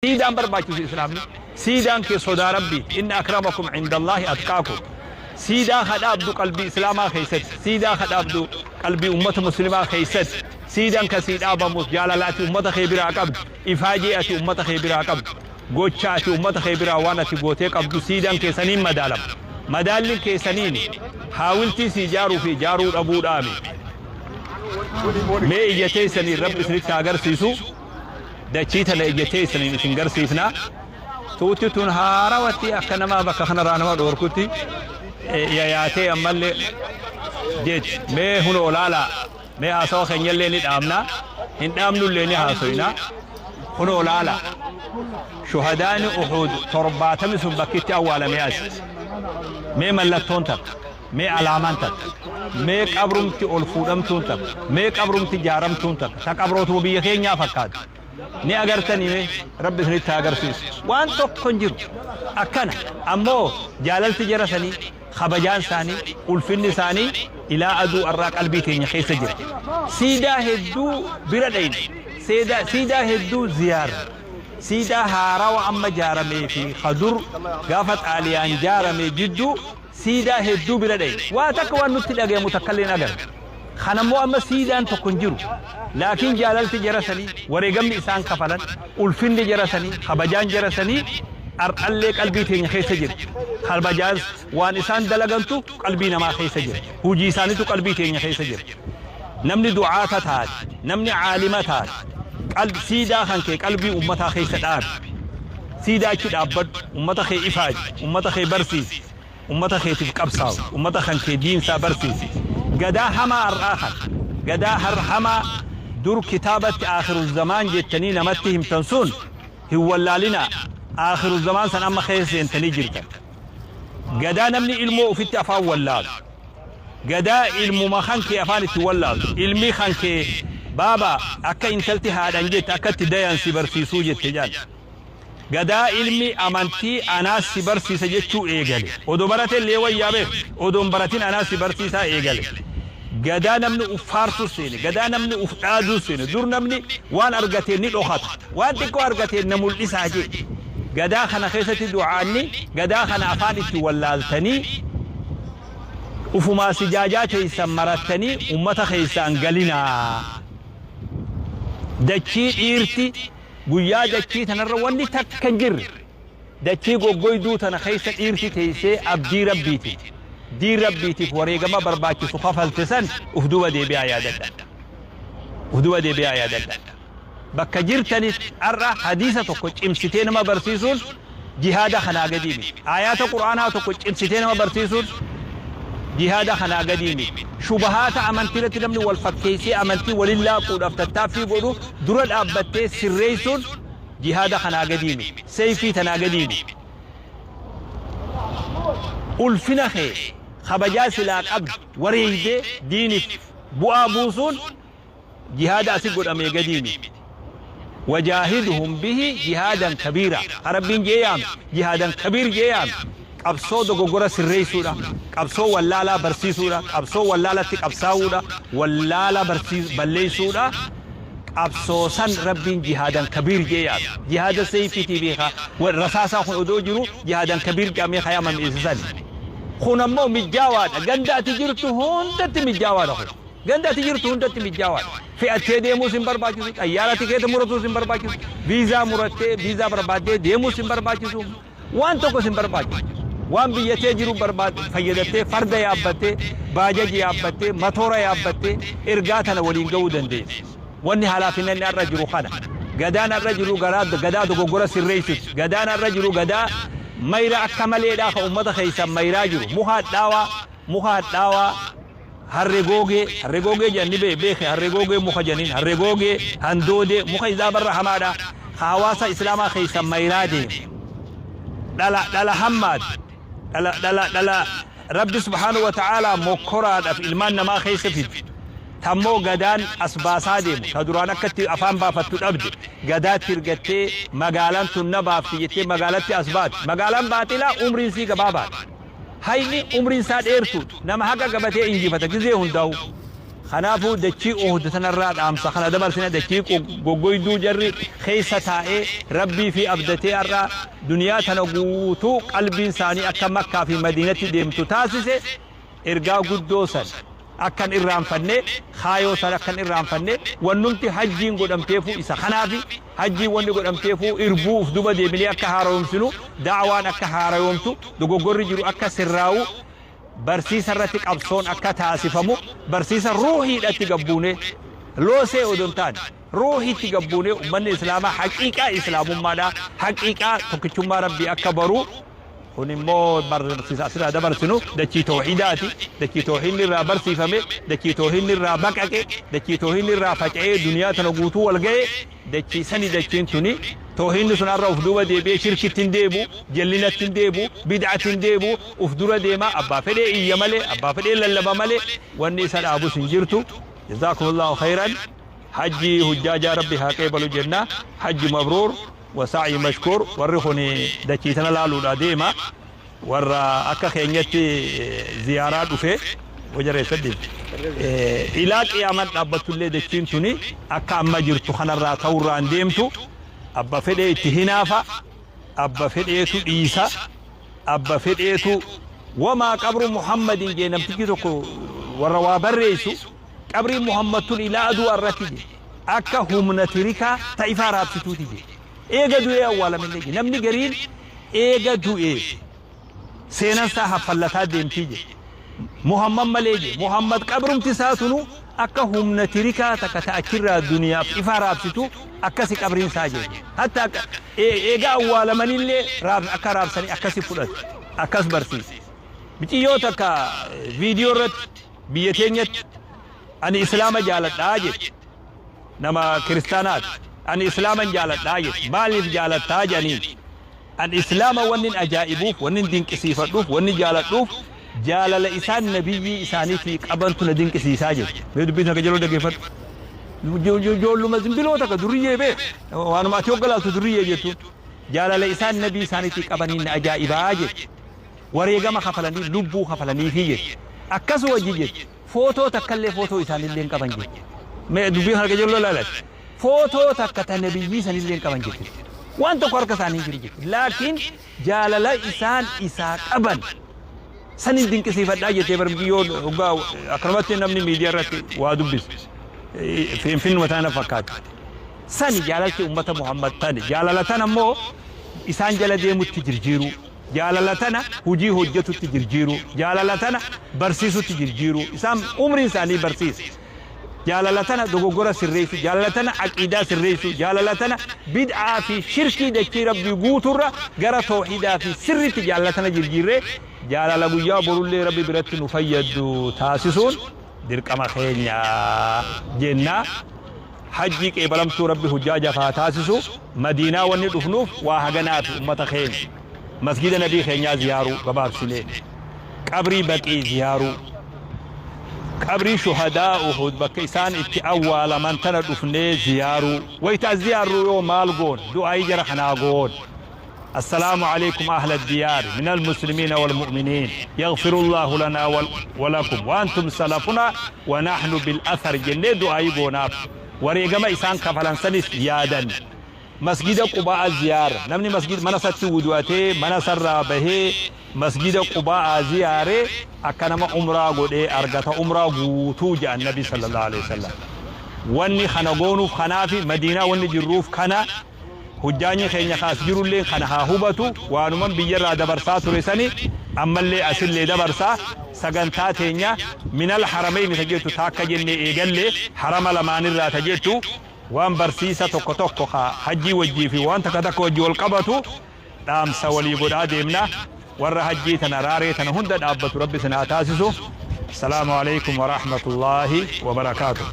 Siidaan barbaachisu Islaamni. Siidaan kee sodaa Rabbiiti. Inna akramakum indallaahi atqaakum. Siidaa ka dhaabdu qalbii Islaamaa keessatti. Siidaa ka dhaabdu qalbii ummata Muslimaa keessatti. Siidaan ka sii dhaabamus jaalala ati ummata kee biraa qabdu. Ifaajee ati ummata kee biraa qabdu. Gocha ati ummata kee biraa waan ati gootee qabdu siidaan kee saniin madaalama. Madaalliin kee saniini. Haawiltii sii jaaruu fi jaaruu dhabuudhaami. Mee ija teessaniin Rabbi isinitti haa garsiisu. Dachii tana ija teessaniin isin garsiifna. Tuutti tun haarawatti akka nama bakka kanarraa nama dhoorkutti yayaatee ammallee jechi mee hunoo laalaa mee haasawa keenyallee ni dhaabna hin dhaabnullee ni haasoyna hunoo laalaa shuhadaani Uhuud 70 sun bakkitti awwaalame as mee mallattoon takka. Mee alaamaan takka. Mee qabrumti ol fuudhamtuun takka. Mee qabrumti jaaramtuun takka. Ta qabrootuma biyya keenyaa fakkaatu. Ni agartanii mee? Rabbi isinitti haa agarsiisu. Waan tokko hin jiru. Akkana. Ammoo jaalalti jara sanii, kabajaan isaanii, ulfinni isaanii ilaa aduu arraa qalbii teenya keessa jira. Siidaa hedduu bira dhayne. Siidaa hedduu ziyaarre. Siidaa haarawa amma jaaramee fi ka dur gaafa Xaaliyaan jaarame jidduu Siidaa hedduu bira dhayne. Waa takka waan nutti dhagayamu takkallee hin agarre. Kana immoo amma siidaan tokko hin jiru. Laakiin jaalalti jara sanii, wareegamni isaan kafalan, ulfinni jara sanii, kabajaan jara sanii ar'allee qalbii teenya keessa jirti. Kabajaan waan isaan dalagantu qalbii namaa keessa jira. Hujii isaanitu qalbii teenya keessa jira. Namni du'aata taate, namni aalima taate, siidaa kan kee qalbii ummataa keessa dhaabi. Siidaa achi dhaabbadhu, ummata kee ifaaji, ummata kee barsiisi, ummata keetiif qabsaawi, ummata kan kee diin isaa barsiisi. Gadaa hamaa har'aa kana, gadaa har hamaa dur kitaabatti aakhiru zamaan jettanii namatti himtan sun hin wallaalinaa, aakhiru zamaan san amma keessa seentanii jirtan. Gadaa namni ilmoo ufitti afaan wallaalu. Gadaa ilmuma kan kee afaan itti wallaaltu. Ilmi kan kee baaba akka intalti haadhan jette akka itti dayan si barsiisuu jette jedhan. Gadaa ilmi amantii anaas si barsiisa jechuu eegale. Odoo barate illee wayyaa beek. Odoo hin baratin anaas si barsiisaa eegale. Gadaa namni uf faarsu seene. Gadaa namni uf dhaaduu seene. Dur namni waan argateen ni dhokata. Waan xiqqoo argateen na mul'isaa jee. Gadaa kana keessatti du'aanni gadaa kana afaan itti wallaaltanii ufumaa sijaajaa teessan marattanii ummata keessaan galinaa. Dachii dhiirti guyyaa dachii tanarra wanni takka hin jirre dachii goggoyduu tana keessa dhiirti teessee abdii Rabbiitiif diin Rabbiitiif wareegama barbaachisu kafalte san uf duuba deebi'aa yaadadha. Uf duuba deebi'aa yaadadha. Bakka jirtanitti har'a hadiisa tokko cimsitee nama barsiisuun jihaada kanaa gadii miti. Aayaata Qur'aanaa tokko cimsitee nama barsiisuun jihaada kanaa gadii miti. Shubahaata amantii irratti namni wal fakkeessee amantii waliin laaquudhaaf tattaaffii godhu dura dhaabbattee sirreessuun jihaada kanaa gadii miti. Seeyfii tanaa gadii miti. Ulfina kee kabajaa silaa qabdu wareeydee diiniif bu'aa buusuun Jihaada asi godhamee gadii miti. Wajaahiduhum bihi jihaadan kabiira. Ka Rabbiin je'ee yaame jihaadan kabiir je'ee yaame. Qabsoo dogoggora sirreessuudha. Qabsoo wallaalaa barsiisuudha. Qabsoo wallaalatti qabsaawuudha. Wallaala balleessuudha. Qabsoo san Rabbiin jihaadan kabiir je'ee yaame. Jihaada seeyfiitii fi ka rasaasaa kun odoo jiru jihaadan kabiir jedhamee ka yaamame isa sani. Kun ammoo mijjaawaadha. Ganda ati jirtu hundatti mijjaawaadha kun. Ganda ati jirtu hundatti mijjaawaadha. Fe'attee deemuus hin barbaachisu, xayyaara tikeeta muratuus hin barbaachisu, viizaa murattee viizaa barbaaddee deemuus hin barbaachisu, waan tokkos hin barbaachisu. Waan biyya tee jiru barbaad fayyadattee farda yaabbattee, baajaji yaabbattee, matoora yaabbattee ergaa tana waliin ga'uu dandeessa. Wanni halaafinanni har'a jiru kana. Gadaan har'a jiru garaa gadaa dogoggora sirreessuti. Gadaan har'a jiru gadaa mayra akka maleedhaa ka ummata keessan mayraa jiru. Muka hadhaawaa, muka hadhaawaa Harre googee, harre googee jedhan ni beeke, harre googee muka jedhaniin, harre googee, handoodee, muka isaa barra hamaadha. Ka hawaasa Islaamaa keessa mayraa deemu. Dhala, dhala hammaati. Dhala, dhala, dhala Rabbi subhaanahu wa ta'aalaa mokkoraadhaaf ilmaan namaa keessa fidu. Tammoo gadaan as baasaa deemu. Ta duraan akka itti afaan baafattu dhabde. Gadaatti ergattee magaalaan tun na baafti jettee magaalatti as baati. Magaalaan baaxilaa umriin sii gabaabaadha. Hayni umriin isaa dheertuudha. Nama haqa qabatee injifata gizee hundaa'u. Kanaafuu dachii Uhud tanarraa dhaamsa kana dabarsina. Dachii goggoyduu jarri keessa taa'ee Rabbii fi abdatee har'a duniyaa tana guutuu qalbiin isaanii akka Makkaa fi Madiinatti deemtu taasise. Ergaa guddoo san akkan irraanfanne, kaayoo san akkan irraanfanne, wannumti hajjiin godhamteefuu isa kanaafi. Hajjiin wanni godhamteefuu irbuu uf duba deebinee akka haarayomsinu, da'waan akka haarayoomtu, dogoggorri jiru akka sirraawu, barsiisa irratti qabsoon akka taasifamu, barsiisa ruuhiidhatti gabbuunee, loosee odoo hin taane ruuhiitti gabbuunee, ummanni islaamaa haqiiqaa islaamummaadhaa, haqiiqaa tokkichummaa Rabbii akka baru. Kun immoo barsiisa asirraa dabarsinu dachii toohidaati. Dachii toohinni irraa barsiifame, dachii toohinni irraa baqaqe, dachii toohinni irraa faca'ee duniyaa tana guutuu wal ga'e dachii sani. Dachiin tuni toohinni sun har'a uf duuba deebi'ee shirkitti hin deebu, jallinatti hin deebu, bid'atti hin deebu, uf dura deema. Abbaa fedhee iyya malee, abbaa fedhee lallaba malee, wanni isa dhaabus hin jirtu. Jazaakumullahu khayran. Hajji hujjaajaa Rabbi haa qeebalu jenna. Hajji mabruur wa sa'yi mashkuur. Warri kun dachii tana laaluudha deema. Warra akka keenyatti ziyaaraa dhufe wajareessadhi. Ilaa qiyaamaan dhaabbattullee dachiin tuni akka amma jirtu kanarraa ta'urraan deemtu. Abba fedhee itti hinaafa, abba fedheetu dhiisa, abba fedheetu wamaa qabru Muhammadin jee. Namtichi tokko warra waa barreessu, qabriin Muhammad tun ilaa aduu irratti je akka humna tirikaa ta ifaa raabsituuti je. Eega du'ee awwaalamillee je, namni gariin eega du'ee seenan isaa haffallataa deemtii je. Muhammad malee je, Muhammad qabrumti isaa tunu akka humna tirikaa takka ta achirraa duniyaaf ifaa raabsitu akkasi qabriin isaa je. Hatta eega awwaalamanillee akka raabsanii akkasi fudhate, akkas barsiise. Miciyyoo takka viidiyoo irratti biyya teenyatti "Ani islaama jaaladhaa" jette. Nama kiristaanaati. "Ani islaaman jaaladhaa" jette. "Maaliif jaalattaa?" jedhaniin. "An islaama wannin ajaa'ibuuf, wannin dinqisiifadhuuf, wanni jaaladhuuf jaalala isaan nabiyyii isaaniitii qabantu na dinqisiisaa" jette. Mee dubbii sana qajeeloo dhaggeeffadhu. Ijoolluma zimbiloo takka durriyyee bee waanuma ati hoggalaaltu durriyyee jettuun, "Jaalala isaan nabii isaaniitii qabaniin na ajaa'ibaa" jette. "Wareegama kafalanii, lubbuu kafalaniifi" jette. Akkas wajji jette. Footoo takkallee, footoo isaanillee hin qaban jette. Mee dubbii kana qajeeloo ilaalati. Footoo takka ta nabiyyii sanillee hin qaban jette. Waan tokko harka isaanii hin jiru jette. Laakiin jaalala isaan isaa qaban sanin dinqisiifadhaa jettee. Barbiyyoo hoggaa akkanumatti namni miidiyaa irratti waa dubbisu. Finfinnuma tana fakkaatti. Sani jaalalti ummata Muhammad tani. Jaalala tana immoo isaan jala deemutti jirjiiruu. Jaalala tana hujii hojjetutti jirjiiruu. Jaalala tana barsiisutti jirjiiruu. Isaan umriin isaanii barsiisa. Jaalala tana dogoggora sirreessu, jaalala tana aqiidaa sirreessu, jaalala tana bid'aa fi shirkii dachii Rabbii guuturra gara toohidaa fi sirritti jaalala tana jirjiirree, jaalala guyyaa borullee Rabbi biratti nu fayyaddu taasisuun dirqama keenya jenna. Hajjii qeebalamtuu Rabbi hujjaajaaf haa taasisu. Madiinaa wanni dhufnuuf waa haganaafi ummata keenya. Masgida nabii keenyaa ziyaaruu gabaabsinee. Qabrii Baqii ziyaaruu. Qabrii shuhadaa Uhud bakka isaan itti awwaalaman tana dhufnee ziyaaruu. Wayta as ziyaarru yoo maal goona? Du'aayii jara kanaa goona. السلام عليكم أهل الديار من المسلمين والمؤمنين، يغفر الله لنا ولكم وأنتم سلفنا ونحن بالأثر jennee du'aayii goonaaf. Wareegama isaan kafalan sanis yaadan. Masgida Qubaa ziyaara. Namni masgid mana isatti wudu'atee mana isarraa bahee masgida Qubaa ziyaare akka nama umraa godhee argata, umraa guutuu jedhan Nabi sallallahu alaihi wasallam. Wanni kana goonuuf kanaafi, Madiinaa wanni jirruuf kana. Hujjaanyi keenya ka as jirulleen kana haa hubatu. Waanuman biyyarraa dabarsaa ture sani ammallee asillee dabarsaa. Sagantaa teenya minal haramayni ta jettu taakka jennee eegalle, harama lamaanirraa ta jettu, waan barsiisa tokko tokko ka hajjii wajjii fi waan takka takka wajji wal qabatu dhaamsa walii godhaa deemna. Warra hajjii tana raaree tana hunda dhaabbatu Rabbi isin haa taasisu. Assalaamu alaikum warahmatullaahi wabarakaatuh.